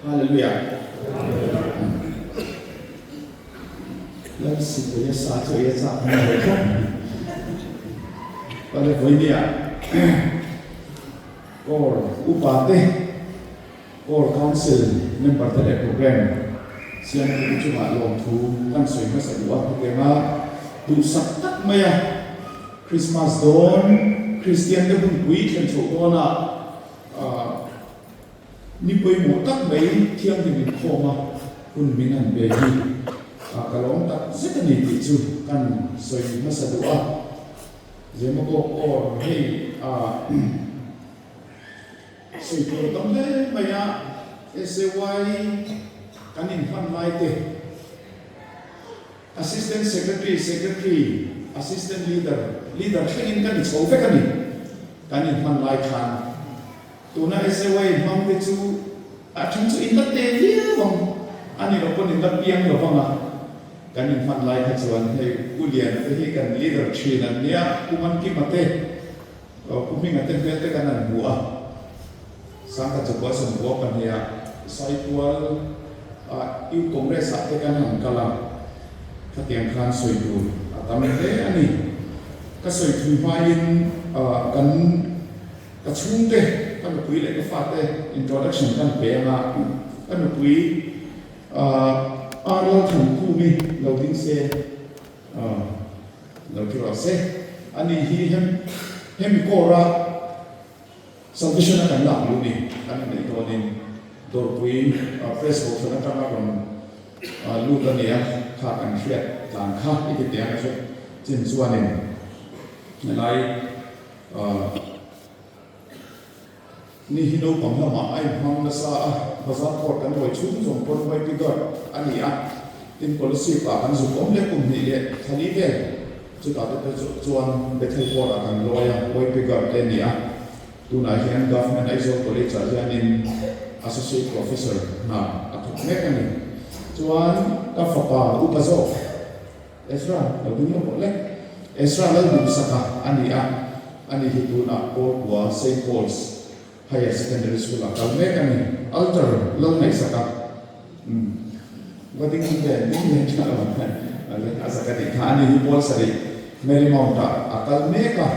Hallelujah. Lal Sipuia sa chu ei a chak hmel ve khawp mai. Pale vawinia Core upa te, Core Council member te leh program siamtute chungah lawmthu kan sawi hmasa duh a, hetianga duhsak tak maia Krismas dawn Kristian te hunpui thlen chhoh dawnah Ni pawimawh tak mai thianghlim inkhawma hun min han pe hi ka lawm tak zet a ni tih chu kan sawi hmasa duh a. Zemabawk or hei a sawi tur a tam hle mai a, SAY kan inhman lai te, Assistant Secretary, Secretary, Assistant Leader, Leader thlengin kan i chho vek a ni kan inhman lai khan. Tuna SAY hmang te chu a then chu in la te viau ang, a ni lo pawn in la piang lo vang a, kan in hman lai kha chuan hei Pu Liana te hi kan leader thin an nia, Pu Mankima te, Pu Hminga te hmel te kan han hmu a, Sangkhat Chakua Sawmkua pahniha Saitual ah Youth Congress ah te kan han kal a, khatiang khan sawi tur a tam hle a ni. Ka sawi thui hmain kan. Ka chhungte, ka nupui leh ka fate introduction kan pe ang a, ka nupui Ar Lalthankhumi lo ding se, lo ti rawh se. Ani hi hemi kawra salvation a kan lak luh ni, kan inneih dawnin Dawrpui Press Kohhran atanga rawn lut a ni a, kha kan hriat tlan kha i ti teh ang a hre chin chuanin helai. Ni hi naupang lamah a inhmang nasa a, bazar court kan lawi chhung zawng pawn YP guard a ni a, tin Kolasib ah kan zuk awm leh kum hnih leh thali vel chutah te pawh chuan Bethel court ah kan lawi a, YP guard te a ni a, tunah hian Government Aizawl College ah hianin Associate Professor hna a thawk mek a ni. Chuan ka fapa upa zawk. Ezra lo ding lawk rawh le. Ezra Lalduhsaka a ni a, ani hi tunah Kawlkua Saint Paul's Higher Secondary School ah kal mek a ni. Altar Lalngaihsaka umm va ding ve ding ve tha lo a zak a nih kha, ani hi Paul sarih Mary Mount ah a kal mek a,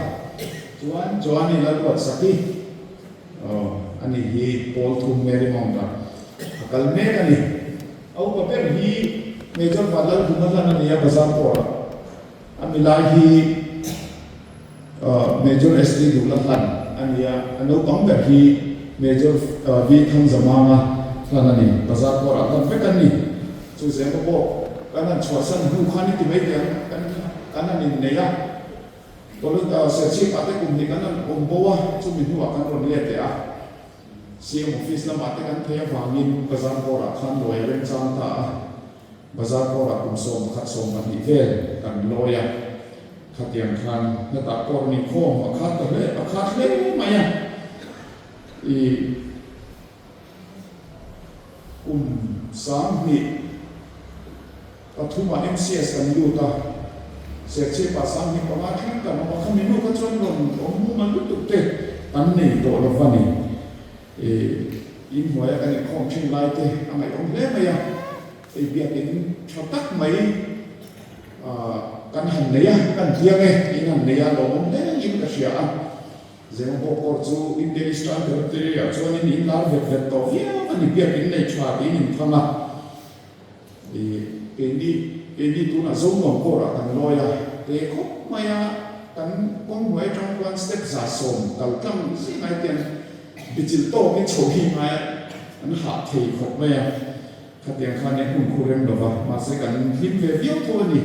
chuan Joani Lalruatsaki aw ani hi Paul thum Mary Mount ah a kal mek a ni. A upa ber hi Major Vanlalhuma hlan a ni a, Bazar Pawrah a mi lai hi Major SD Duhla hlan a ni a, a naupang ber hi Major V Thangzamanga hlan a ni, Bazar Pawrah hlan vek an ni. Chu Zema pawh kan han chhuahsan hnu khan i ti mai teh ang, kan han innei a, Serchhip ah te kum hnih kan han awm bo a, chumi hnuah kan rawn let leh a. CM office lamah te kan phei avangin Bazar Kawrah khan lawi a remchang ta a, Bazar Kawrah kum 11 12 vel kan lawi a, khatiang khan hetah kawr ni khawm a khat ta hle a khat hle mai a, i kum 20 pathumah MCS kan lut a, Serchhip ah 25 thleng kan awm a, khami nu kha chuan rawn awm mumal lutuk te kan nei tawh lo va ni. I inhnuaia kan inkhawm thin lai te a ngaihawm hle mai a, hei biakin tha tak mai kan han nei a, kan tliang e, in han nei a, lawmawm hle in ka hria a. Zema bawk pawh chu India Eastern Territory ah chuan in inlar vet vet tawh viau a ni, biakin nei tha tiin inthang a. I keini keini tunah Zonuam kawrah kan lawi a, te khawp mai a, kan kawng hnuai atang chuan step 110 kal tlang zing ai te an bichilh tawkin chho hi ngai a, an hah thei khawp mai a, khatiang khan in hmun khu rem lo va, mahse kan hlim ve viau tho a ni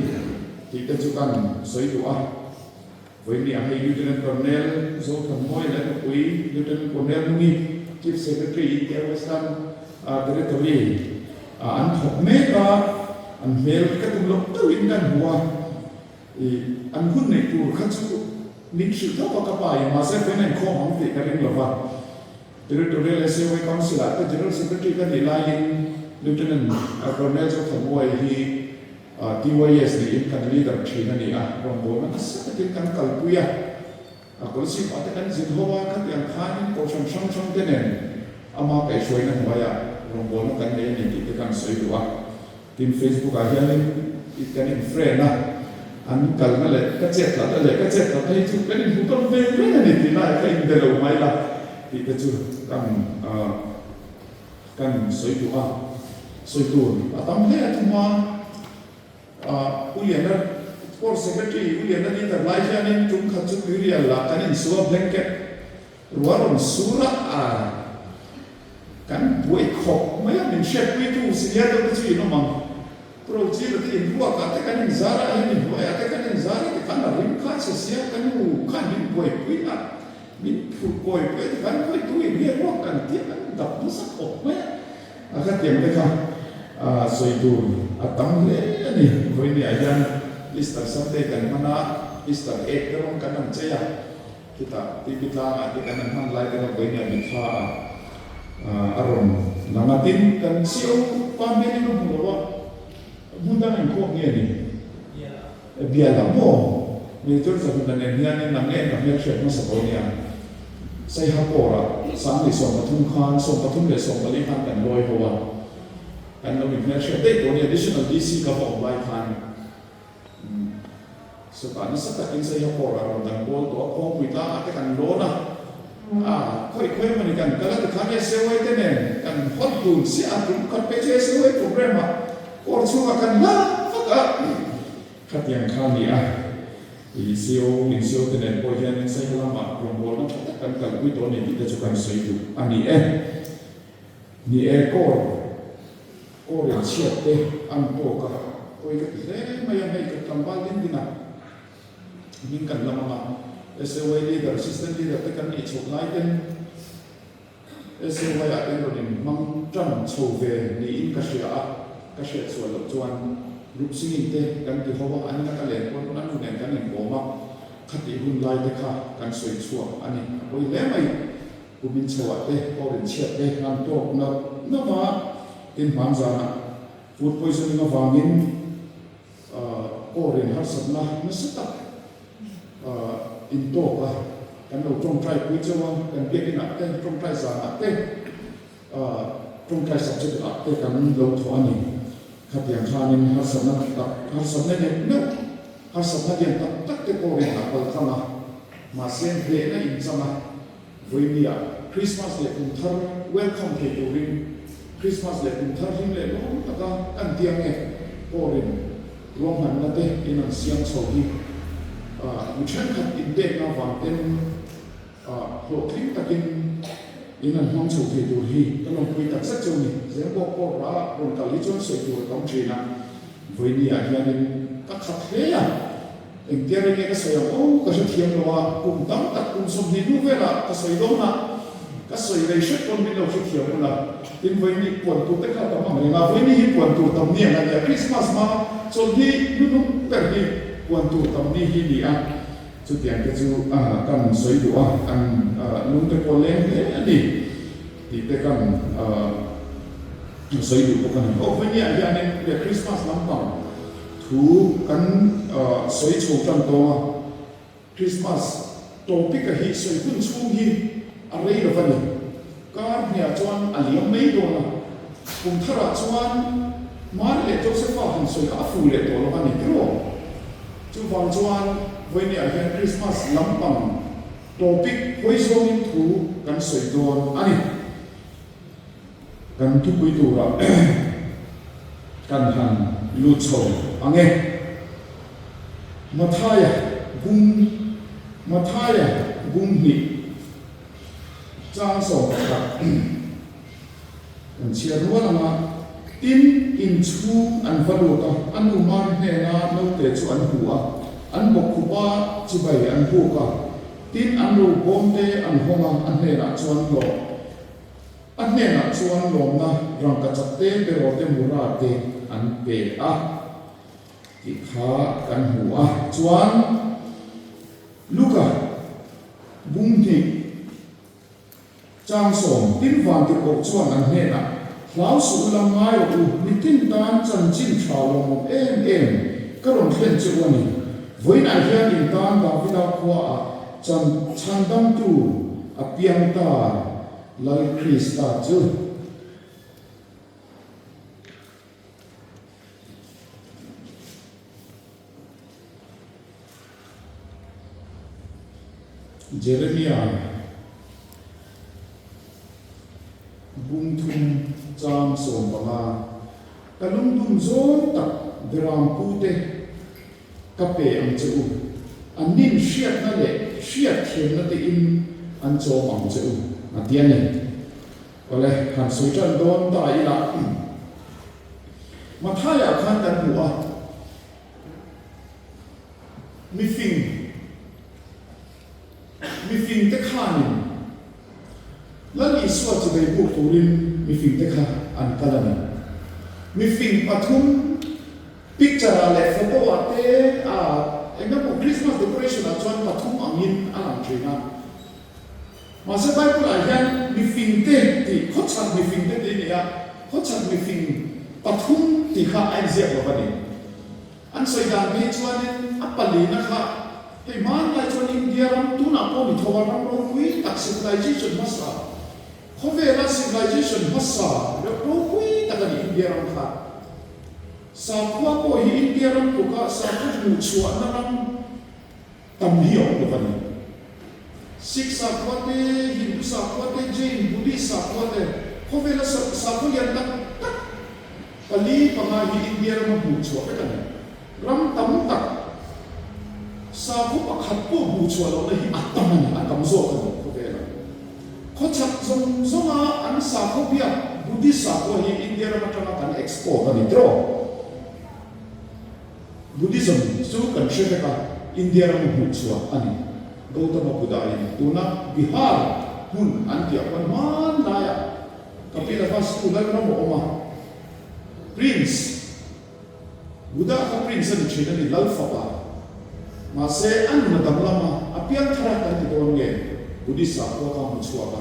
tih te chu kan sawi duh a. Vawinia hei Lieutenant Colonel Zothanmawia leh nupui Lieutenant Colonel Nungi, Chief Secretary India Western Territory ah an thawk mek a, an hmel ka tum loh deuhin kan hmu a, ih an hun neih tur kha chu min hrilh tho a ka pa in mahse vawiin a inkhawm ang tih ka ring lo va. Territorial SAY Council ah te General Secretary ka nih laiin Lieutenant Colonel Zothanmawia hi TYS niin kan leader thin a ni a, rawngbawlna nasa takin kan kalpui a, a policy pah te kan zin ho a, khatiang khanin kohhran hrang hrang te nen ama kaihhruaina hnuaiah rawngbawlna kan nei a ni tih te kan sawi duh a. Tin, Facebook ah hianin kan in friend a, an kalna leh ka chet tlatna leh ka chet tlatna hi chu kan inhmu tawn ve reng a ni tih laiah ka inbe lo mai la tih te chu kan kan sawi duh a. Sawi tur a tam hle a thuma U Liana Court Secretary U Liana leader lai hianin tum khat chu tuirial lah kan insua blanket Ruah rawn sur a, a kan buai khawp mai a, min hriatpuitu senior deuh te chu in awm ang. Pro Chila te in ruakah te kan inzar a, hemi hnuaiah te kan inzar a, tikhan a rim kha chhe sia, ka nu khan min buaipui a, min phurh kawi pui a, tikhan khawitu in nge ruak kan tih a, kan dap nasa khawp mai a, a khatiang te kha sawi tur a tam hle a ni. Vawinia hian Easter Sunday kan hman a, Easter egg te rawng kan han chei a. Chutah TV tlangah te kan han hman lai te kha vawinia mitthla ah a rawn lang a, tin kan CO pa hmel in a hmu lo a, hmun dang inkhawm nge ni? Bial ah maw? Major Zahuna nen hianin nang nge ka hmelhriat hmasa tawh nia? Saiha Pawrah 1013 khan 14 leh 14 khan kan lawi ho a, kan lo inhmelhriat daih tawh nia, Additional DC ka va awm lai khan. Sawtah nasa takin Saiha Pawrah rawn dan kawl tawh a, Khawngpui tlangah te kan lawn a, a khawi khawi emawni kan kal a, tikhan SAY te nen kan hawt dun chiah a, tum khat phei chu SAY program ah kawr chhungah kan hla vak a, khatiang kha a ni a, i CO in CO te nen pawh hianin Saiha lamah rawngbawlna tha tak kan kalpui tawh a ni tih te chu kan sawi duh a ni e. Ni e, kawr kawr in chhiat te an tawk a, pawi ka ti hle mai a, hei ka tlangval din din a, hming kan lam ang a, SAY leader, assistant leader te kan nih chhoh lai ten SAY ah ten rawn in hmang tan chho ve niin ka hria a, ka hriat sual loh chuan group singing te kan ti ho a, an ina ka len pawn a nu nen kan inkawm a, khatih hun lai te kha kan sawi chhuak a ni, a pawi hle mai. Kumin chhoah te, kawrin chhiat te an tawk nalh nalh a, tin hman zanah food poisoning avangin kawrin harsatna nasa tak in tawk a, kan lo tawngtai pui chauh a, kan biakinah te, tawngtai zanah te, tawngtai subject ah te kan lo thawh a ni. Khatiang khanin harsatna tak, harsatna neuh neuh, harsatna lian tak tak te kawrin a kal tlang a, mahse hnehna inchang a, Vawinia Krismas leh kum thar welcome thei turin Krismas leh kum thar hlim leh lawm taka kan tia nge Pawlin ruahmanna te in an siam chho hi mi thenkhat inpekna avang ten hlawhtling takin in an hmang chho thei tur hi ka lawmpui tak zet cheu ni. Zembawk pawh ra rawn kal hi chuan sawi tur a tam thin a, Vawinia hianin ka khat hle a. Engtia rei nge ka sawi ang aw ka hrethiam lo a, kum tam tak kum 20 hnu velah ka sawi dawn a, ka sawi rei hret pawn min lo hrethiam hun a, tin vawiini puan tur te kha tam ang reng a, vawiini hi puan tur tam ni ang a nia, Krismas hma chawlhni hnuhnung ber hi puan tur tam ni hi ni a, chutiang te chu kan sawi duh a, kan lung te pawh leng hle a ni tih te kan sawi duh bawk a ni. Aw vawiini ah hianin Krismas lampang. Thu kan sawi chho tan tawng a, Christmas topic a hi sawi hun chhung hi a rei lo va ni. Kar hniah chuan a liam mai dawn a, kum tharah chuan Mari leh Josepha han sawi kha a fu leh tawh lo va ni tiraw? Chuvang chuan vawinia hian Christmas lampang topic hawi zawngin thu kan sawi dawn a ni. Kan thupui turah kan han lut chho ang e. Mathaia bung Mathaia bung hnih chang 11 kan chhiar rual ang a, tin inchhung an va lut a, a nu Mari hnena naute chu an hmu a, an bawkkhup a, chibai an buk a, tin an robawmte an hawng a, a hnenah chuan hlawh A hnenah chuan lawmna rangkachak te, beraw te, mura te an pe a tih kha kan hmu a. Chuan Luka bung hnih chang 10 tin vantirhkoh chuan an hnenah, Hlau suh u la ngai rawh u, mitin tan chanchin tha lawmawm em em ka rawn thlen che u a ni. Vawiinah hian in tan Davida khuaah chan chhandamtu a piang ta. Lal Krista chu. Jeremia bung thum chang 15, Ka lungdum zawng tak beram pute ka pe ang che u, an nin hriatna leh hriatthiamna tein an chawm ang che u, a ti a ni. Awle, han sawi tan dawn ta ila, Mathaiah khan kan hmu a, mifing, mifingte khanin Lal Isua chibei buk turin mifingte kha an kal a ni. Mifing pathum picture-ah leh photo-ah te a eng emaw Christmas decoration-ah chuan pathum angin a lang thin a. Mahse Bible-ah hian mifingte tih, khawchhak mifingte tih a ni a, khawchhak mifing pathum tih kha a inziak lo a ni. An sawi dan phei chuanin a palina kha hei hmanlai chuan India ram tunah pawh ni tho a, ram ropui tak civilization hmasa, khawvela civilization hmasa reuh ropui tak a ni India ram kha. Sakhua pawh hi India ram tluka sakhaw hmuhchhuahna ram tam hi a awm lo a ni. Sikh sakhua te, Hindu sakhua te, Jain, Buddhist sakhua te, khawvela sakhua lian tak tak pali panga hi India rama hmuh chhuah vek a ni. Ram tam tak sakhua pakhat pawh hmuh chhuah lohna hi a tam a ni, a tam zawk a ni khawvela. Khawchhak zawng zawnga an sakhua biak Buddhist sakhua hi India ram atanga kan export a ni tiraw? Buddhism chu kan hre vek a, India rama hmuh chhuah a ni. Gautama Buddha in tuna Bihar hmun an tih ah khuan hmanlaiah Kapilavastu lalram a awm a, Prince, Buddha kha Prince a ni thin a ni, lal fapa. Mahse a nun a danglam a, a piangthar a kan ti dawn nge Buddhist sakhua kha a hmu chhuak a.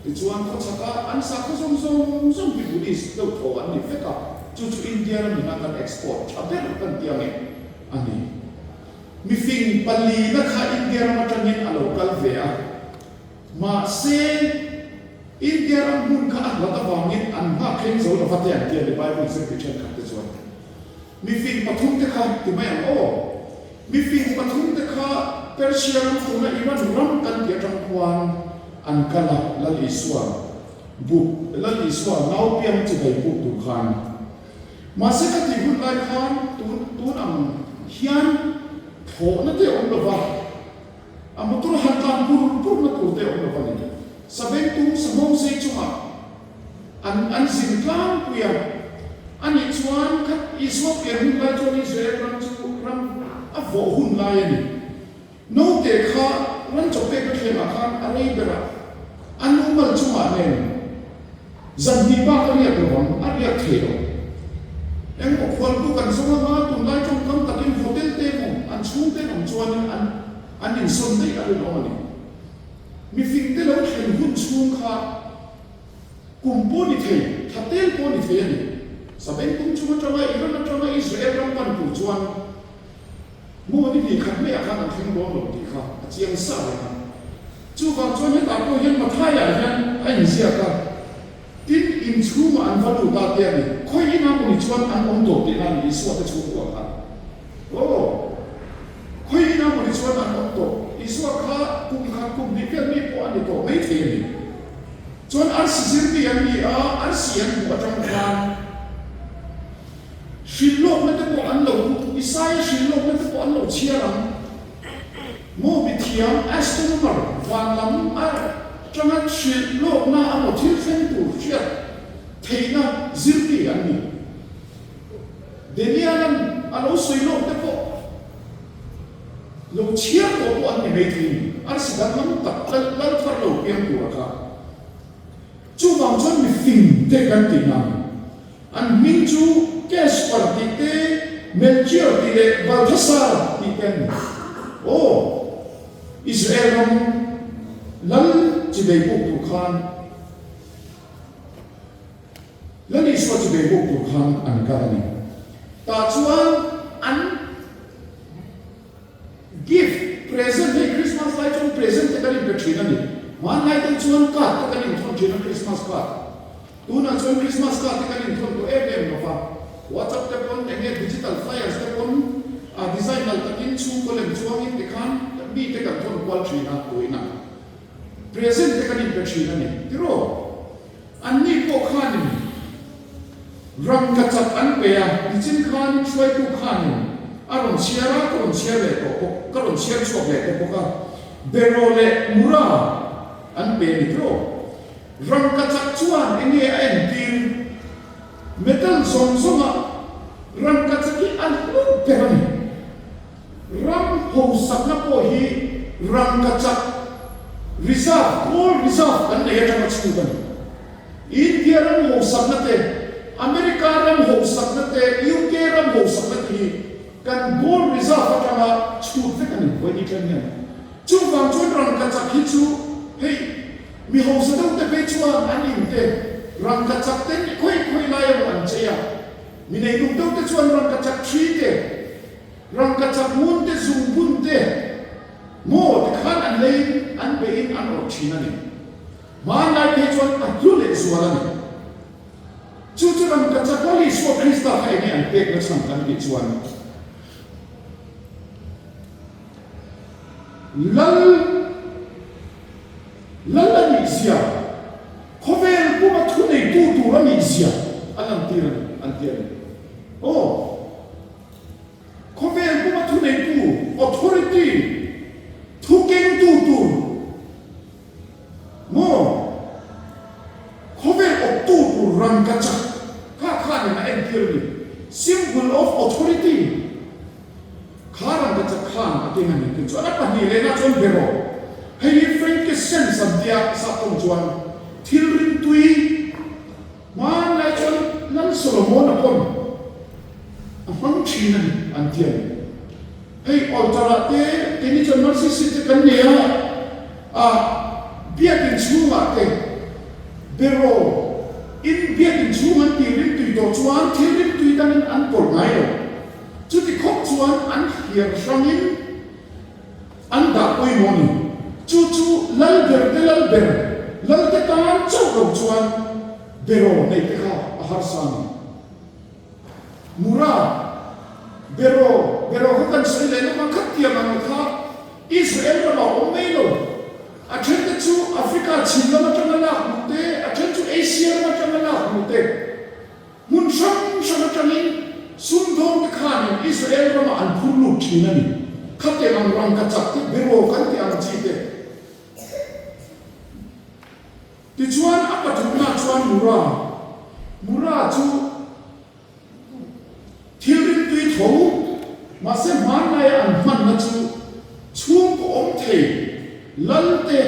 Tichuan khawchhaka an sakhaw zawng zawng zawng hi Buddhist deuh thaw an ni vek a, chu chu India ramina kan export tha ber kan ti ange a ni. Mifing palina kha India ram atangin a lo kal ve a, mahse India ram hmun kha a hlat avangin an nghak thleng zo lova te an ti a ni Bible zirtir thenkhat te chuan. Mifing pathum te kha ti mai ang aw. Mifing pathum te kha Persia ram tuna Iran ram kan tih atang khuan an kal a, Lal Isua buk, Lal Isua nau piang chibai buk tur khan. Mahse ka tih hun lai khan tun tun ang hian thlawhna te a awm lo va, a motor han tlan pur purna tur te a awm lo va ni. Sabengtung Sahmawngsei chungah An an zin tlangpui a. Anih chuan khat Isua pian hun lai chuan Israel ram chu ram a vawh hun lai a ni. Naute kha ram chaw pek a thlengah khan a rei ber a, a nu mal chungah nen zan hnih bak a riak lo ang, a riak thei lo. Engmaw khualbu kan zawng anga tunlai tawngkam takin hotel te emaw an chhungte awm chuanin an an insawn daih a rinawm a ni. Mifingte lo thlen hun chhung kha Kum pawh ni thei, thla tel pawh ni thei a ni. Sabengtung chung atanga Iran atanga Israel ram pan tur chuan maw ni hnih khat maiah khan an thleng dawn lo tih kha a chiang sa reng a. Chuvang chuan hetah pawh hian Mathaiah hian a inziak a, tin inchhungah an va lut a te a ni. Khawi inah maw ni chuan an awm tawh tihna a ni Isua te chhungkua khan. Aw. Khawiin a mawni chuan an awm tawh. Isua kha kum khat kum hnih vel mi pawh a ni tawh mai thei a ni. Chuan arsi zir mi an ni a, arsi an hmuh atang khan hrilhlawkna te pawh an lo, Isaia hrilhlawkna te pawh an lo chhiar ang. Maw mithiam, astronomer, van lam atanga hrilhlawkna amaw thil thleng tur hriat theihna zir mi an ni. Daniel-a'n a lo sawi lawk te pawh lo chhiar tawh pawh an ni mai thei ni, arsi danglam tak lal lal thar lo piang tura kha. Chuvang chuan mi fing te kan tih nang an hming chu Caspar tih te, Melchior tih leh Balthasar tih te an ni. Aw, Israel ram lal chibei buk tur khan. Lal Isua chu bei buk tur khan an kal a ni. Tah chuan an gift, present, hei Christmas lai chuan present te kan inpe thin a ni. Hmanlai deuh chuan card te kan inthawn thin a, Christmas card. Tunah chuan Christmas card te kan inthawn tawh em em lo va. WhatsApp te pawn eng nge digital flyers te pawn a design nalh takin chhungkaw lem chuangin tikhan. mite kan thawn kual thin a, tuina present te kan inpe thin a ni tiraw? Anni pawh khanin rangkachak an pe a, nichin khanin hruaitu khanin a rawn chhiar a, ka rawn chhiar leh tawh bawk, ka rawn chhiar chhuak leh tawh bawk a, Beraw leh Mura an pe a ni tiraw? Rangkachak chuan eng nge a entir? Metal zawng zawngah rangkachak hi a hlu ber a ni. Ram hausakna pawh hi rangkachak reserve, gold reserve kan nei atanga chhut a ni. India ram hausakna te, America ram hausakna te, UK ram hausakna te hi kan gold reserve atanga chhut vek a ni, vawi ni thleng hian. Chuvang chuan rangkachak hi chu hei mi hausa deuh te phei chuan an in te rangkachak ten khawi khawi lai emaw an chei a, mi nei duh deuh te chuan rangkachak thi te, Rangkachak ngun te zungbun te maw ti khan an leiin an beihin an awrh thin a ni. Hmanlai phei chuan a hlu leh zual a ni. Chu chu rangkachak Lal Isua Krista kha enge an pek na chhan kan tih chuan Lal Lal a nih zia, khawvel puma thuneitu tur a nih zia a lantir a ni an ti a ni. Aw. Khawvel puma thuneitu, authority, thu kengtu tur maw? Khawvel awptu tur rangkachak kha khanin a entir a ni. Symbol of authority kha rangkachak khan a keng a ni. Tichuan a pahnih lehna chuan be rawh. Hei hi frankincense an tia saptawng chuan thil rimtui Hmanlai chuan Lal Solomona pawn a hmang thin a ni an ti a ni. Hei altar ah te keini chuan Mercy seat te kan nei a, a biakin chhungah te beraw in biakin chhung an tih rimtui tawh chuan thil rimtui dangin an pawlh ngai lo. Chuti khawp chuan an hliar hrangin An dah pawimawh a ni. Chu chu lal ber te lal ber, lal te tan chauh lo chuan beraw neih te kha a harsa a ni. Mura, beraw, beraw kha kan sawi leh lawk a, khatiang ang kha Israel ramah a awm mai lo. A then te chu Africa chhim lam atanga lak hmuh te, a then chu Asia ram atanga lak hmuh te. Hmun hrang hrang atangin sumdawngte khanin Israel ramah an phur lut thin a ni. Khatiang ang rangkachak te, beraw kan tih ang chi te. Tichuan a pathumna chuan Mura. Mura chu thil rimtui tho, mahse hmanlaia an hmanna chu chhungkaw awm thei lalte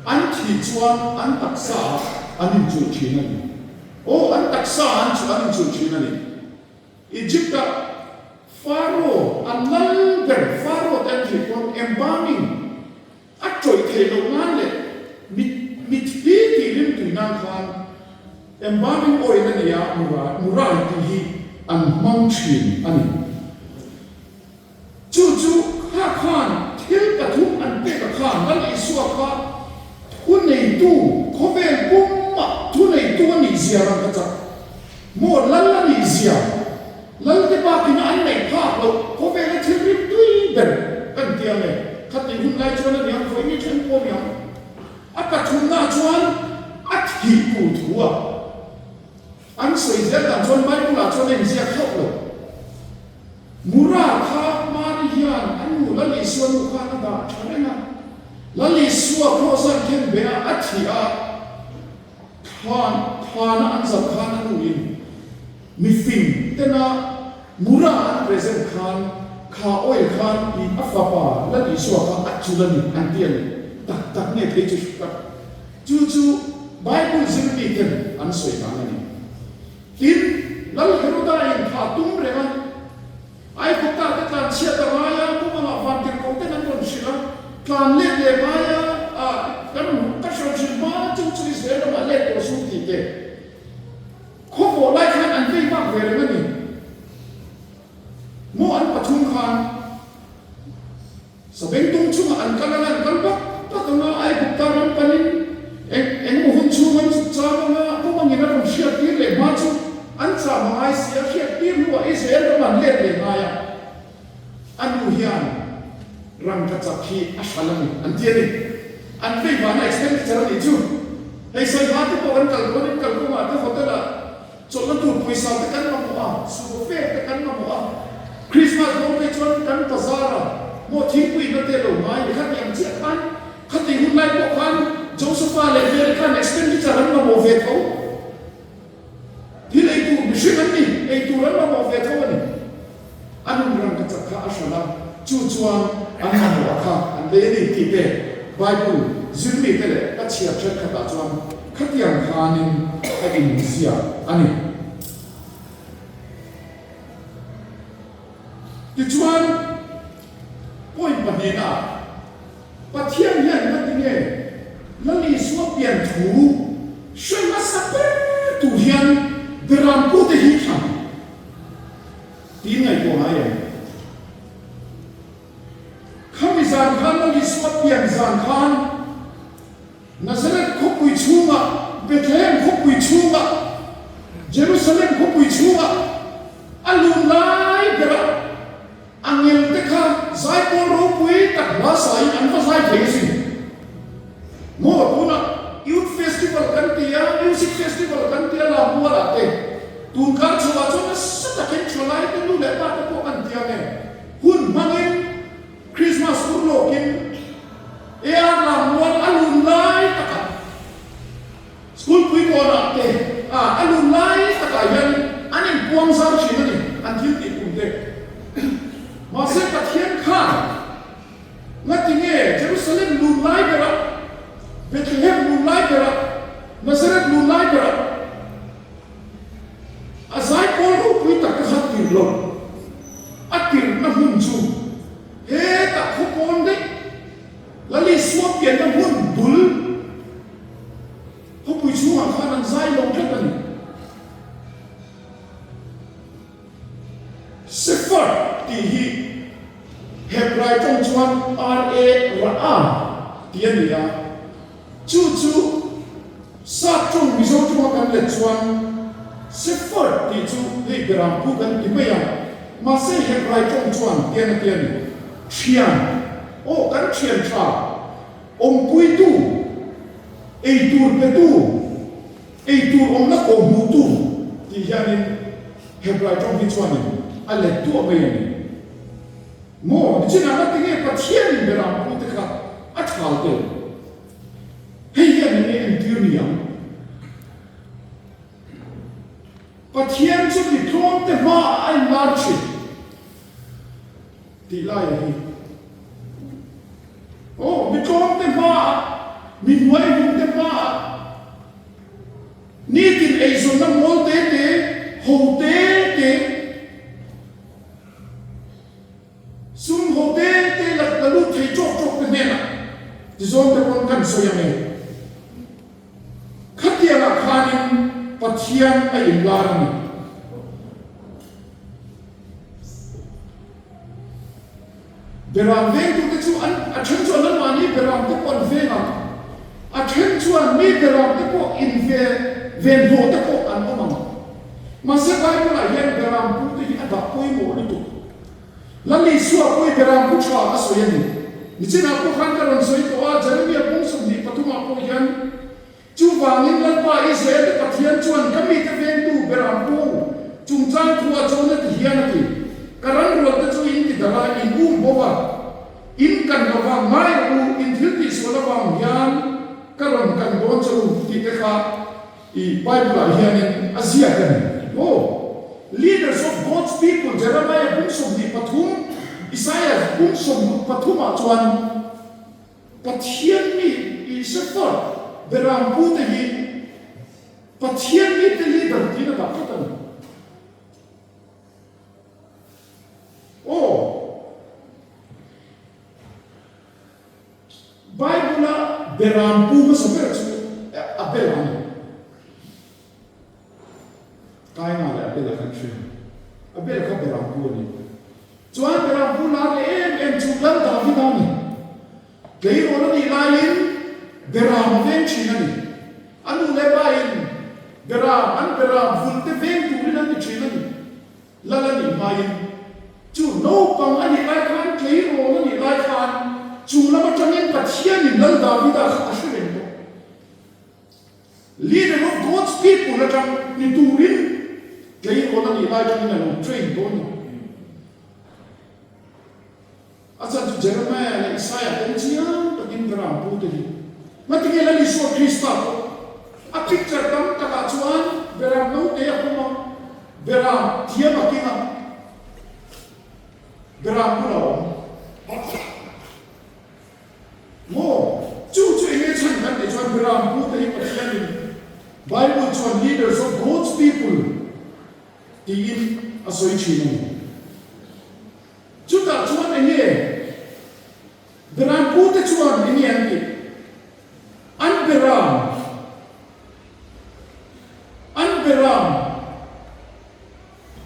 an thih chuan an taksaah an inchulh thin a ni. Aw, an taksa an chu an inchulh thin a ni. Egypt-ah Pharaoh, an lal ber Pharaoh te an thih pawn embalming a tawih theih loh nan leh mit mithi tih rimtui nan khan embalming oil a ni a, murai tih hi an hmang thin a ni. Chu chu kha khan thil pathum an pek a khan Lal Isua kha thuneitu, khawvel pumah thuneitu a nih zia rang ka chak. Maw Lal a nih zia, Lal te bakina an neih phak loh khawvela thil rim tui ber kan ti ang e. Khatih hun lai chuan a niang vawi ni then pawh a niang. A pathumna chuan a thih tur thu a an sawi zel dan chuan Bible-ah chuan a inziak hauh lo. Mura kha Mari hian a nu Lal Isua nu khan a dah tha reng a. Lal Isua kraws an khen beh a, a thih a, thlan thlana an zalh khan a nu in mifing tena Mura an present khan kha oil khan i a fapa Lal Isua kha a chul a ni an ti a ni. Tak tak nge phei chu hre tak. Chu chu Bible zirmi ten an sawi dan a ni. Tin, Lal Heroda in tha tum reng a, Aigupta te tlan chhiat a ngai a, pumangah vantirhkoh ten an rawn hrilh a, tlan let leh ngai a, a kan ka hrilh hrilh hma chu chu Israel ramah let tawh suh tih te khawvawh lai khan an vei bak ve reng a ni. Maw an pathum khan. Sabengtung chungah an kal anga an kal bak bak anga Aigupta ram panin eng engemaw hun chhung an chuk cham anga pumangin a rawn hriattir leh hma chu an cham a ngai si a, hriattir hnuah Israel ram an let leh ngai a, a nu hian rangkachak hi. hi a hralh a ni, an ti a ni. An veivahna expenditure a nih chu. Hei Saiha te pawh kan kal dawnin kalkawngah te hotel-ah chawlhna tur pawisa te kan mamawh a, sumo fare te kan mamawh a. Christmas dawn phei chuan kan bazar a, maw thingpuina te lo ngai ni khati ang chiah khan khati hun lai pawh khan Josepha leh Mary khan expenditure an mamawh ve tho. Thil ei tur mihring an ni, ei tur an mamawh ve tho a ni. A nun rangka chak kha a hralh a, chu chuan an mamawh a kha an lei a ni tih te Bible zirmite leh ka chhiar thenkhatah chuan khatiang khanin a inziak a ni. Tichuan, point pahnihnaah, Pathian hian ngati nge Lal Isua pian thu hre hmasa ber tur hian Berampute hi thlang tiin ngaihtuah ngai em? Khami zan khan Lal Isua pian zan khan Nazareth khawpui chhungah, Bethlehem khawpui chhungah, Jerusalem khawpui chhungah a lun lai berah A ngelte kha zaipawl ropui tak hla sain an va zai thei asin. Maw tunah Youth Festival kan ti a, Music Festival kan ti a Lammualah te tunkar chhoah chuan nasa takin thalai te nu leh pa te pawh kan ti ang e. Hun hmangin Christmas ur lawkin AR Lammual a lun lai takah School pui kawnah te a a lun lai takah hian an inpuang zau thin a ni, an thil tih tum te. Mahse Pathian khan ngati nge Jerusalem lun lai berah, Bethlehem lun lai berah, Nazareth lun lai berah a zaipawl ropui tak te kha tirh loh? A tirhna hmun chu hetah khawpawn daih Lalisua pianna hmun bul, Khawpui chhungah khan an zai lo tlat a ni. Shepherd tih hi Hebrai tawng chuan RA Ra'a tih a ni a, chu chu Sap tawng Mizo tawnga kan let chuan Shepherd tih chu hei Berampu kan ti mai a, mahse Hebrai tawng chuan tian a ti a ni, Thian, aw kan thian tha. Awmpuitu, eitur petu, eitur awmna kawhhmuhtu tih hianin Hebrai tawng hi chuanin a let duah mai a ni. Maw, nichinah nga tinge Pathianin Berampute kha a thal tel? Hei hian eng nge entir ni ang? Pathian chu mi tlawmte hmaah a inlar thin. Tih laia hi. Aw, mi tlawmte hmaah, mi hnuaihnungte hmaah, nitin eizawnna mawl te te, ho te te, sum ho te te la la lut thei tawk tawk te hnenah tizawn te pawn kan sawi ang e. Khatiangah khanin Pathian a inlar a ni. Beram vengtute chu an a then chuan anmahni beram te pawh an veng ang, a then chuan mi beram te pawh in ve ven hlawh te pawh an awm ang. Mahse Bible-ah hian beram pute hi a dah pawimawh lutuk. Lal Isua pawh hi beram pu tha a sawi a ni. Nichinah pawh khan ka rawn sawi tawh a, Jeremia pawng 23 pawh hian, Chuvangin Lalpa Israel-te Pathian chuan ka mite vengtu Berampu chungchang thuah chuan a ti hian a ti, Ka ranrualte chu in ti darh a, in um bo a, in kan lo va, ngai rawh u, in thil tihsual avang hian ka rawn kan dawn che u tih te kha i Bible-ah hianin a ziak a ni. Aw, Leaders of God's People, Jeremiah bung 23, Isaiah bung 63 ah chuan, Pathian mi i shepherd Berampu te hi Pathian mi te leader tiin a dah tlat a ni. Aw, Bible-a Berampu hmasa ber chu Abel a ni. Kaina leh Abel-a kan hria. Abel kha Berampu a ni. Chuan Berampu lar leh em em chu Lal Davida a ni. Tleirawl a nih laiin Beram a veng thin a ni. A nu leh pa in Beram, an Beram vulte veng turin an ti thin a ni. Lal a nih hmain chu naupang a nih lai khan, tleirawl a nih lai khan chung lama. Pathianin Lal Davida kha a hre reng bawk. Leader of God's people atang ni turin tleirawl a nih lai atangin a lo train dawn a. A chhan chu Jeremiah leh Isaiah ten chiang takin Beram pute hi ngatinge Lal Isua Krista pawh a picture tam takah chuan Beram note a pawm a, Beram thiam a keng a, Beram bula a awm. Maw? Chu chu enge chhan kan tih chuan Beram pute hi Pathianin Bible chuan leaders of God's people tiin a sawi thin a ni. Chutah chuan eng nge Beram pute chuan eng nge an tih? An Beram, an Beram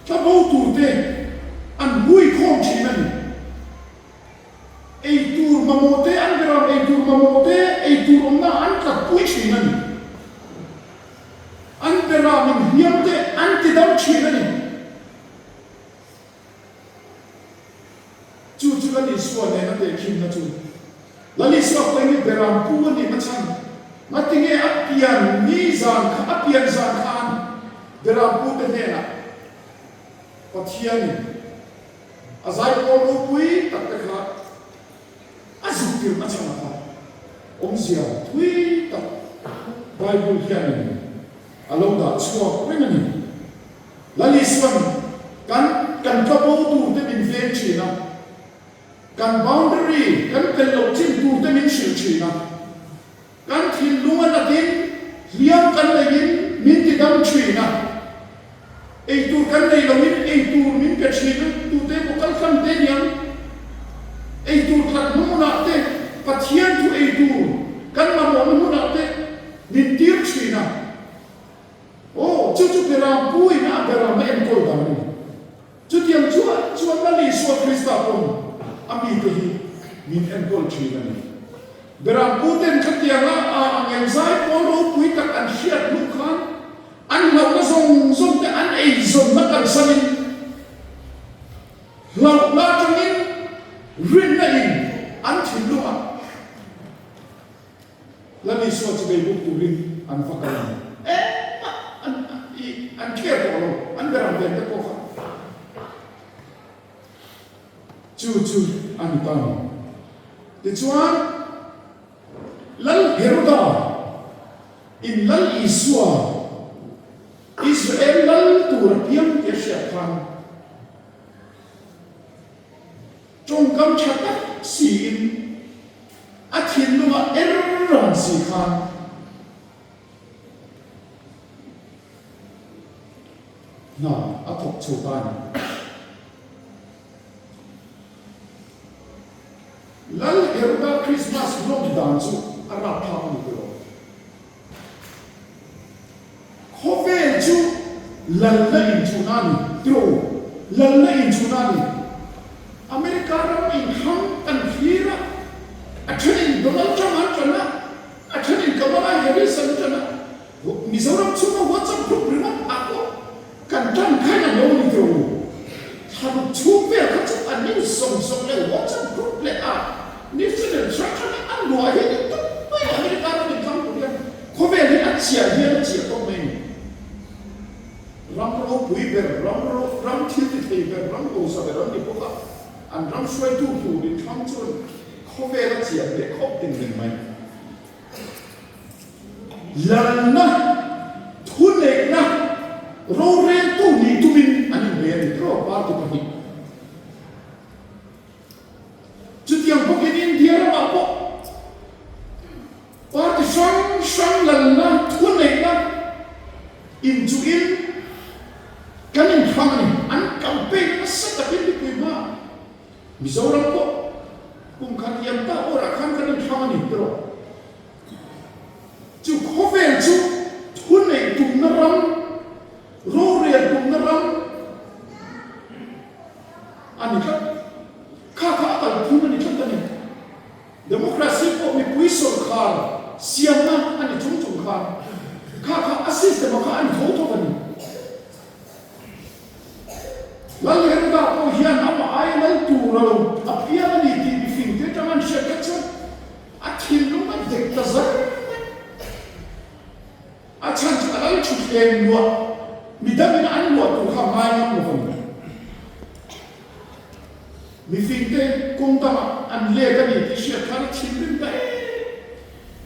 tla bo turte an hui khawm thin a ni. Ei tur mamawh te, an Beram ei tur mamawh te, ei tur awmna an tlatpui thin a ni. An Beram inhliam te an tidam thin a ni. Chu chu Lal Isua nena tehkhinna chu Lal Isua pawhin hi Beram pu a nihna chhan ngatinge a pian ni zan kha a pian zan khan Beram pute hnenah Pathianin a zaipawl ropui tak te kha a zuk tirhna chhan a kha awmzia thui tak Bible hianin a lo dah chhuak reng a ni. Lal Isuan kan kan tla bo tur te min veng thin a, kan boundary kan pel loh chin tur te min hrilh thin a, kan thinlung a natin hliam kan neihin min ti dam thin a, eitur kan nei loin eitur min pe thin a, tute emaw kal hlan te niang eitur tlat hmunah te Pathian thu eitur kan mamawhna hmunah te min tir thin a. Aw, chu chu Beram puin a Beram a enkawl dan a ni. Chutiang chuan chuan Lal Isua Krista pawn a mite hi min enkawl thin a ni. Beram puten khatianga a angel zai pawl ropui tak an hriat hnu khan an hlauhna zawng zawng te an eizawnna kalsanin hlauhna atangin rinna in an thinlungah Lal Isua chu bei buk turin an va kal a ni. Engmah an i an care tawh lo, an beram ven te pawh kha. Chu chu a ni ta ni. Tichuan, Lal Heroda in Lal Isua Israel lal tur a piang tih a hriat khan, Tawngkam tha tak siin a thinlungah er rang si khan hna a thawk chho ta a ni. Lal Heroda Krismas lawm dan chu a rapthlak a ni tiraw? Khawvel chu lalna inchhuna a ni tiraw? Lalna inchhuna a ni. America ram inthlang kan thlir a, a thenin Donald Trump an tan a, a thenin Kamala Harris an tan a, Mizoram chhunga WhatsApp group ringawt ah pawh Kan tan khan a lo ni tawh u. Thlaruk chhung vel kha chu a news zawng zawng leh WhatsApp group leh a news channel hrang hrang hi a luah hian i tum mai a, America ram in thlang tur hian khawvel hi a chiah hian a chiah tawk mai a ni. Ram ropui ber, ram ro, ram thil ti thei ber, ram hausa ber an ni bawk a, an ram hruaitu tur in thlang chuan khawvel a chiah leh khawp ding reng mai. Lalna, thuneihna, roreltu nih tumin an inbe a ni tiraw party pahnih. Chutiang bawkin India ramah pawh party hrang hrang lalna, thuneihna inchuhin kan inthlang a ni. An campaign nasa takin mipui hmaah Mizoram pawh kum khat liam ta awrah khan kan inthlang a ni tiraw? Chu khawvel chu thuneih tumna ram, rorel tumna ram a ni tlat. Kha kha a kalphung a ni tlat a ni. Democracy pawh mipui sawrkhar siamna a ni chung chung khan kha kha a system a kha a ni tho tho a ni. Lal Heroda pawh hian amah aia lal tur a lo a piang a ni tih mifing te atang an hriat kha chuan a ta zar mai. A chhan chu a lal thutthleng luah, midangin an luah tur kha a ngai ngam lo a ni. Mifingte kawng dangah an let a ni tih hriat khan a thinrim ta em.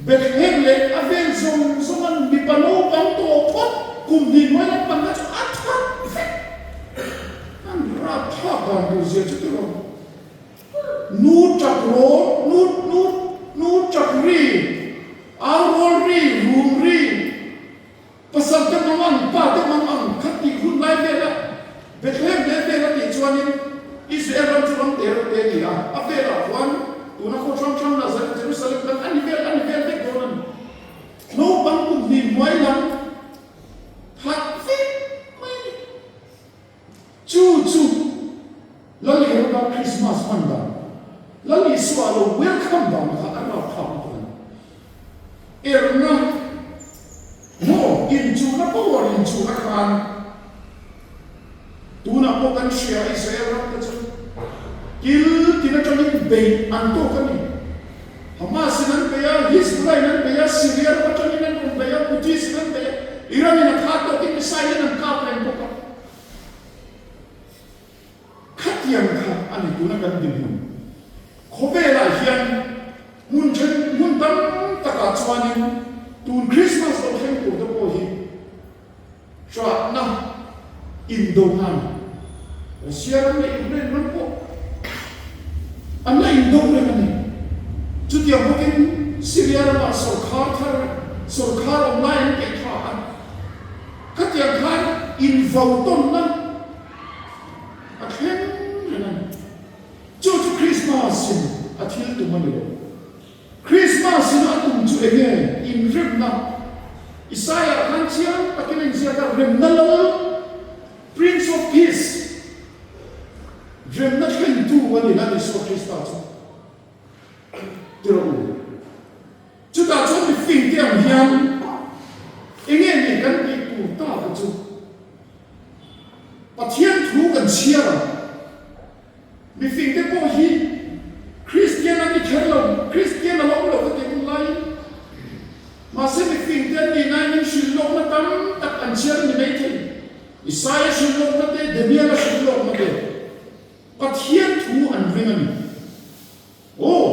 Bethlehem leh a vel zawng zawng an mipa naupang tawh phawt kum hnih hnuai lam panna chu a that vek. An rapthlak dan tur zia chu tiraw. Nu tap rawl, nu nu nu tap ri, au rawl ri, rum ri, pasal te mang ang, pa te mang ang kha tih hun lai vela Bethlehem leh vel a tih chuanin Israel ram chu ram te reuh te a ni a, a velah khuan tuna khaw hrang hrang Nazareth, Jerusalem kan a ni vel a ni vel vek dawn a ni. Naupang kum hnih hnuai lam that vek mai a ni. Chu chu Lal Heroda Krismas hman dan, Lal Isua lo welcome dan kha a rapthlak lutuk a ni. Erna maw inchuhna power inchuhna khan tunah pawh kan hria Israel ram te chu kil tin atangin beih an tawk a ni. Hamas in an bei a, Hizbullah in an bei a, Syria ram atangin an rawn bei a, Houthis in an bei a, Iran in a kha tawkin missile in an kap reng bawk a. Khatiang kha a ni tuna kan dinhmun. Khawvelah hian hmun then hmun tam takah chuanin tun Krismas lo thleng tur te pawh hi hratna indo na a ni. Russia ram leh Ukraine ram pawh an la indo reng a ni. Chutiang bawkin Syria ramah sawrkhar thar sawrkhar awm lai an peih tha a. Khatiang khan invotawnna a thleng reng a ni. Chu chu Krismas-in a thil tum a ni lo. Krismas-in a tum chu eng nge? Inremna. Isaiah khan chiang takin a inziak a, Remna Lal, Prince of Peace, remna thlengtu a ni Lal Isua Krista chu. Ti rawh u. Chutah chuan mi fingte ang hian enge ni kan tih tur ta te chu Pathian thu kan chhiar ang. Mi fingte pawh hi Kristian an ni kher lo, Kristian a la awm lo ka tih hun laiin mahse mi fingte an nih nain min hrilh lawkna tam tak an chhiar a ni maithei. Isaia hrilh lawkna te, Daniela hrilh lawkna te Pathian thu an ring a ni. Aw,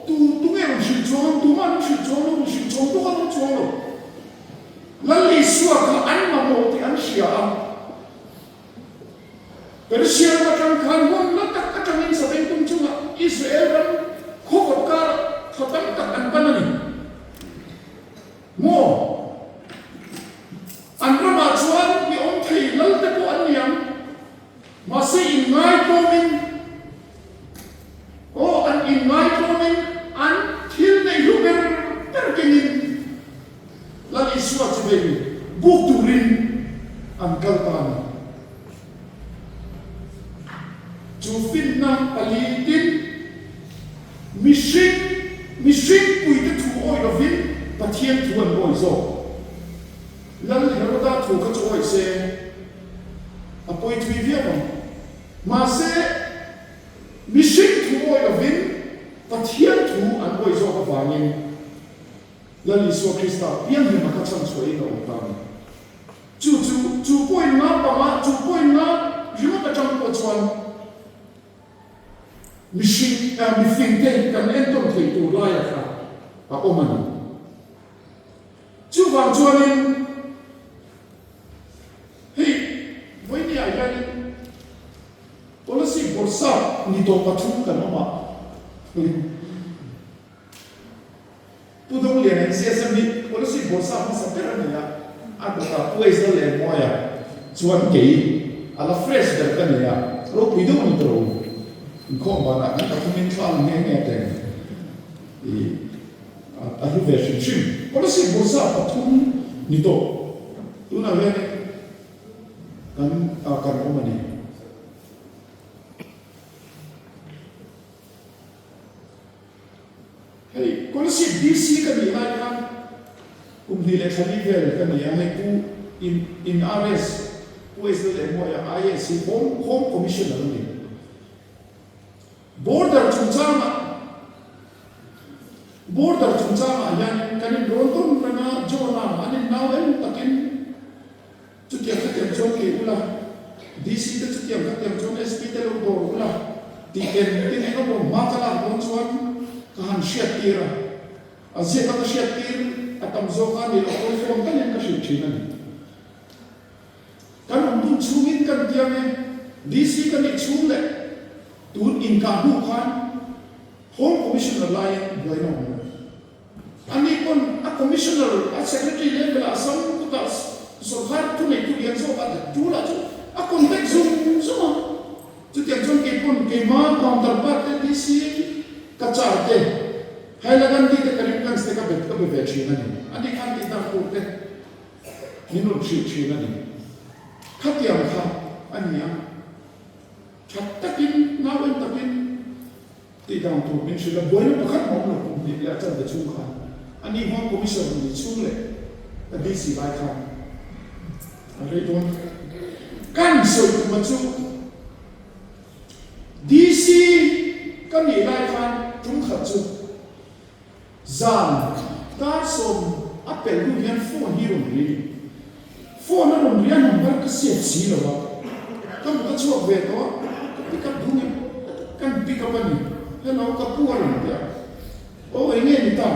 tu tu nge rawn hrilh chuang ang? Tumah an hrilh chuang lo, rawn hrilh chuang bawk an awm chuang lo. Lal Isua kha an mamawh tih an hria a. Persia ram atang khan hmun la tak atangin Sabengtung chungah Israel ram khawvawt karah thaw tam tak an pan a ni. Maw? An ramah chuan mi awm thei lal te pawh an ni ang. Mahse inngaitawmin, aw, an inngaitawmin an thil neih hlu ber ber kengin Lal Isua chu hei buk turin an kal ta a ni. Chu finna palitin mihring, mihring puite thu awih lovin Pathian thu an awih zawk. Lal Heroda thu kha chu awih se. A pawi thui viau ang. Mahse, mihring thu awih lovin Pathian thu an awih zawk avangin Lal Isua Krista piang hlim a kha chhan chhuahin a awm ta a ni. Chu chu, chu point nga panga, chu point nga ringawt atang pawh chuan mihring, mifingte kan entawn theih tur laia kha a awm a ni. Chuvang chuanin, Hei vawinia hianin policy bawrhsap ni tawh pathum kan awm a, Pu Donglian NCSM hi policy bawrhsap hmasa ber a ni a, a dawtah Pu Aizal leh Mawia chuan kei a la fresh ber ka ni a, ropui deuh a ni tawh lo. Inkhawm banah kan pathumin thla la nghe nghe teng i a hlu ve hrim hrim. Policy bawrhsap pathum ni tawh. Tunah hianin kan kan awm a ni. Hei Kolasib DC ka nih lai khan kum hnih leh thla li vel ka ni a, hei Pu in in RS Pu Ezra leh Muaia IAS hi Home Home Commissioner a ni. Border chungchangah. Border chungchangah hianin kan inrawn tawn reng a, John-a an innau em takin chutiang khatiang chuan kei ula, DC te chutiang khatiang chuan SP te lo dawr ula tih eng tin eng emaw hma ka lak dawn chuan ka han hriattir a. A ziaka ka hriattir a tam zawk a nih loh pawn phone talin ka hrilh thin a ni. Kan awm dun chhungin kan tiang e, DC ka nih chhung leh tun inkah hnu khan Home Commissioner laiin buaina awm lo. Ani pawn a Commissioner, a Secretary level ah Assam kutah sawrkar thuneitu lian zawk ah tul ah chu a contact zung zung a. Chutiang chuan kei pawn keima counterpart te DC Cachar te, Hailakandi te Karimganj te ka be ka be ve thin a ni. Ani khan tih dan tur te min rawn hrilh thin a ni. Khatiang kha a ni a. Tha takin, nau en takin tih dan tur min hrilh a, buaina pakhat mah awm lo kum hnih leh a chanve chhung khan a ni Home Commissioner ni chhung leh ka DC lai khan a rei dawn. Kan sawi tuma chu DC ka nih lai khan tum khat chu Zan kar sawm a pelh hnu hian phone hi rawn ri. Phone a rawn ri a number ka save si lo a, ka mut a chhuak ve tawh a, ka pick up duh ngem kan pick up a ni. Hello ka pu a rawn ti a, aw eng nge ni ta?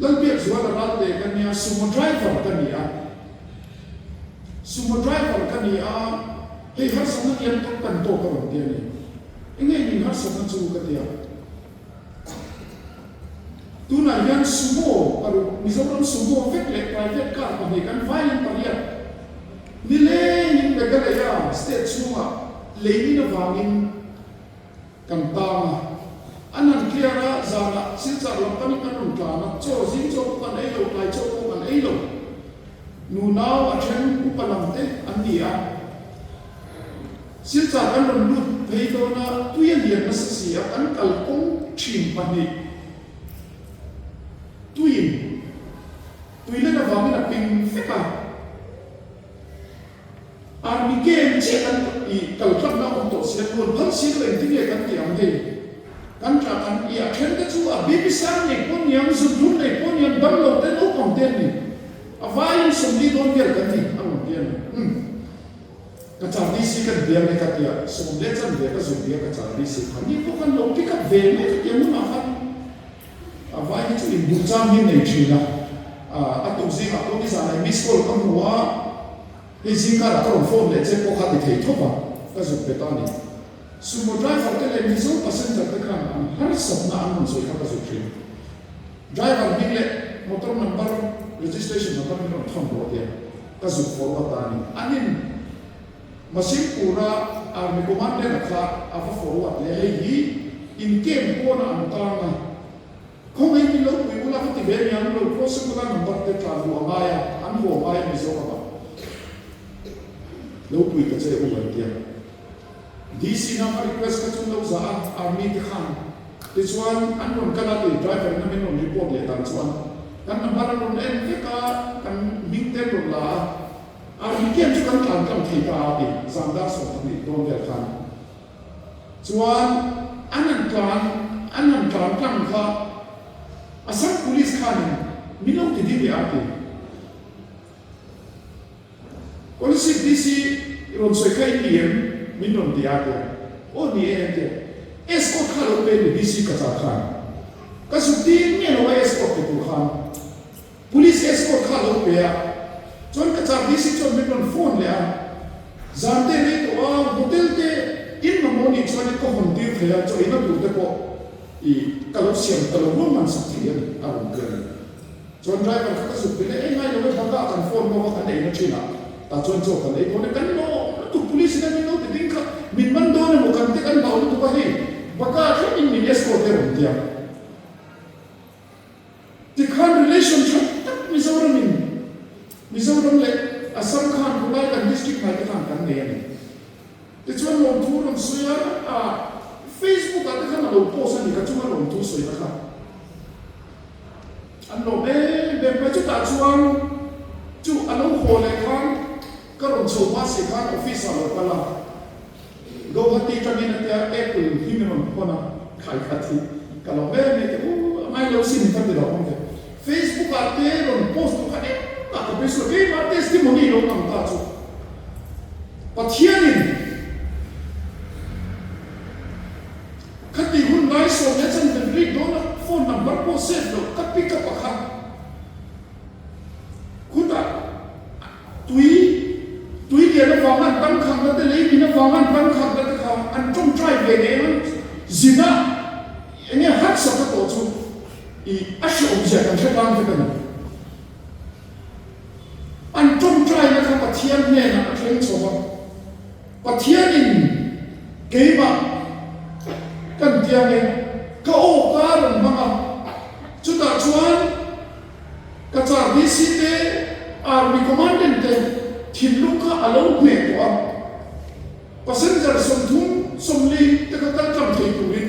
Lalbiakzuala Ralte ka nia, sumo driver ka ni a. Sumo driver ka ni a, hei harsatna lian tak kan tawk a rawn ti a ni. Enge min harsatna chu ka ti a. Tunah hian Sumo paruk, Mizoram Sumo vek leh private car pahnih kan vaiin pariat nilengin Meghalaya state chhungah leimin avangin kan tang a. An han clear a, zanah Silchar lam panin kan rawn tlan a, chaw zing chaw pawh kan ei lo, tlai chaw pawh kan ei lo. Nunau a then upa lam te an ni a. Silchar kan rawn lut phei dawn a, tui a lian nasa si a, kan kalkawng thin pahnih tuiin tui len avangin a ping vek a. Army camp chiah kan ih kal tlatna awm tawh si a, nuan phal si lo engtin nge kan tih ang hei? Kan tah kan ih a then te chu a BP sang nei pawh niang, zunhlum nei pawh niang, damlo te naupang te an ni. A vaiin 40 dawn vel kan ni a rawn ti a ni. Umm. Ka char DC kan biang e ka tia, sawm leh chan ve ka zuk bia ka char DC kha ni pawh khan lo pick up ve mai ka tia hmunah khan a vai hi chu in duh chang hi nei thin a, a tuk zingah pawh nizanah i miss call ka hmu a, hei zingkarah ka rawn phone leh che pawh kha ti thei thawp a, ka zuk pe ta a ni. Sumo driver te leh Mizo passenger te khan an harsatna an rawn sawi kha ka zuk thin. Driver hming leh motor number, registration number min rawn thawn rawh tia ka zuk forward ta a ni. An in Masimpura Army Commandant-a kha a va forward leh hei hi in camp pawnah an tang a, khawngaih min lo pui ula ka ti ve aniang, lo crossing ula number te tlan duh a ngai a, an haw ngai a Mizoramah lo pui ta che u an tia. DC na ka request kha chu lo zah a, army te khan tichuan an rawn kal a ti driver in a min rawn report leh dan chuan kan number an rawn en vek a, kan hming te an rawn la a, army camp chu kan tlan tlang thei ta a ti zan dar 12 dawn vel khan chuan an han tlan an han tlan tlang kha Assam police khanin min lo ti ding leh a ti. Kolasib DC rawn sawi kha in ni em? Min rawn ti a tia. Aw ni e an tia. Escort kha lo pe ni DC ka chah khan. Ka zuk ding nge lo a escort pe tur khan. Police escort kha lo pe a. Chuan ka chah DC chuan min rawn phone leh a. Zan te rei tawh a, hotel te in mamawh nih chuanin ka hawn tir thei a, chaw ina tur te pawh i ka lo siam ka lo ruahman sak thei a ni a rawn ti a ni. Chuan driver kha ka zuk pe leh engai lo e banga kan phone bawk a kan eina thin a tah chuan chaw kan ei dawn e kan lawm lutuk police in a min lo ti ding kha min man dawn emaw kan te kan hlau lutuk a hei banga thleng in min escort te rawn tia tikhan relation tha tak Mizoram in Mizoram leh Assam khan khawlai kan district hnai te khan kan nei a ni. Tichuan lawmthu rawn sawi a, a Facebook ah te khan a lo post a ni ka chunga lawmthu sawina kha an lawm em em mai. Chutah chuan chu a lo haw leh khan ka rawn chho hma si khan office ah lo kal a, Guwahati tangin a tia Apple hi min rawn hawn a, khai khat hi. Ka lo ve mai te u, a ngai lo sin ka ti lo ang ve. Facebook ah te rawn post tu kha engmah ka beisei lo, keimah testimony lo ang ta chu Pathianin khati hun lai sawm leh chan vel rik dawn a phone number pawh save loh ka pick up a kha khutah Tui, tui lian avanga an dangkhatna te, lei min avanga an dangkhatna te kha an tawngtai ve ngei ang. Zin a eng nge harsatna tawh chu i a hrehawmzia kan hre tan vek a ni. An tawngtaina kha Pathian hnenah a thleng chho va, Pathianin keimah kan tia nge ka aw ka rawn hmang a, chutah chuan, Ka char DC te, Army Commandant te thinlung kha a lo hneh tawh a, passenger 30, 40 te kha kal tlang thei turin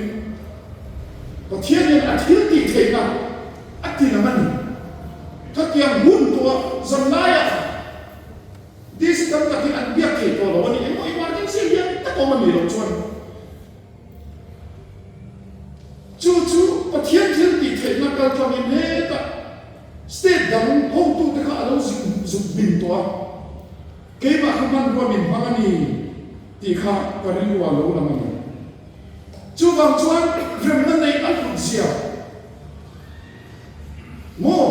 Pathian hian a thil tih theihna a ti lang a ni. Khatiang hun tawh zanlaiah DC tam tak hi an biak thei tawh lo a ni. Engmaw emergency hian tak awm a nih loh chuan. Chu chu Pathian thil tih theihna kal tlangin hetah state dang hotute kha a lo zuk zuk hmin tawh a, keimah kha hmanrua min hmang a ni tih kha ka rilru a lo lang a ni. Chuvang chuan remna neih a hlut zia maw?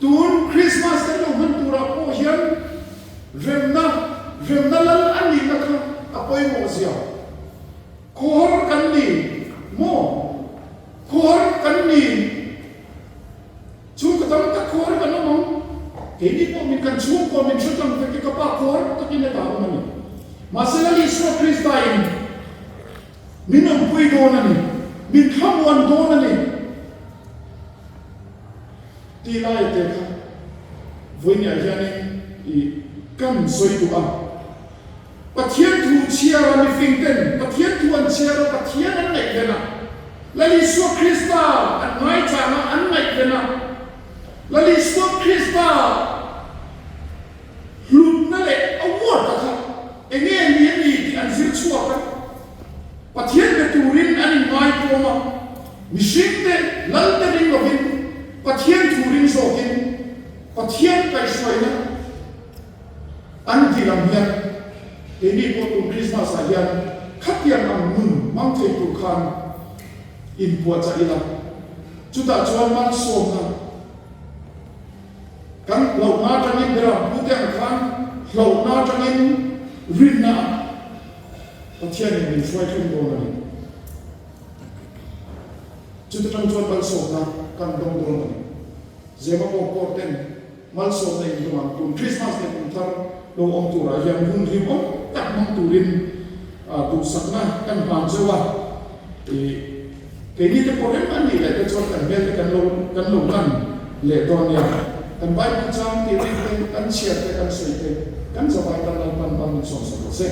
Tun Krismas kan lo hman turah pawh hian remna, remna lal a nihna kha a pawimawh zia. Khawhar kan ni maw? Khawhar kan ni. Chhungkaw tam tak khawhar kan awm ang. Keini pawh min kan chhungkaw min hre tlang vek i ka pa khawhar takin hetah a awm a ni. Mahse Lal Isua Krista in min awmpui dawn a ni, min thlamuan dawn a ni. Tih lai te kha vawinia hianin i kan sawi duh a. Pathian thu chhiar a mifing ten Pathian thu an chhiar a, Pathian an ngaihven a, Lal Isua Krista an ngaichang a, an ngaihven a, Lal Isua Krista hlutna leh a word a kha enge ni a ni tih an zir chhuak a. Pathian be turin an inngaipawm a, mihringte Lalte ring lovin Pathian thu ring zawkin Pathian kaihhruaina an tih lam hian keini pawh tun Krismas ah hian khatiang ang nun hmang thei tur khan inpuahchah ila, chutah chuan malsawmna kan hlauhna atangin beram pute ang khan hlauhna atangin rinna ah Pathianin min hruai thleng dawn a ni. Chuta tang chuan malsawmna kan dawng dawn a ni. Zema pawh court ten malsawmna in dawng ang. Tun Christmas leh kum thar lo awm turah hian hun hlimawm tak hmang turin duhsakna kan hlan zeuh a. Ih, keini te pawh rem an nih leh te chuan kan hmel te kan lo kan lo lan leh dawn nia. Kan Bible chang tih rin te, kan chhiar te, kan sawi te, kan zavai tan Lalpan mal min sawmsak rawh se.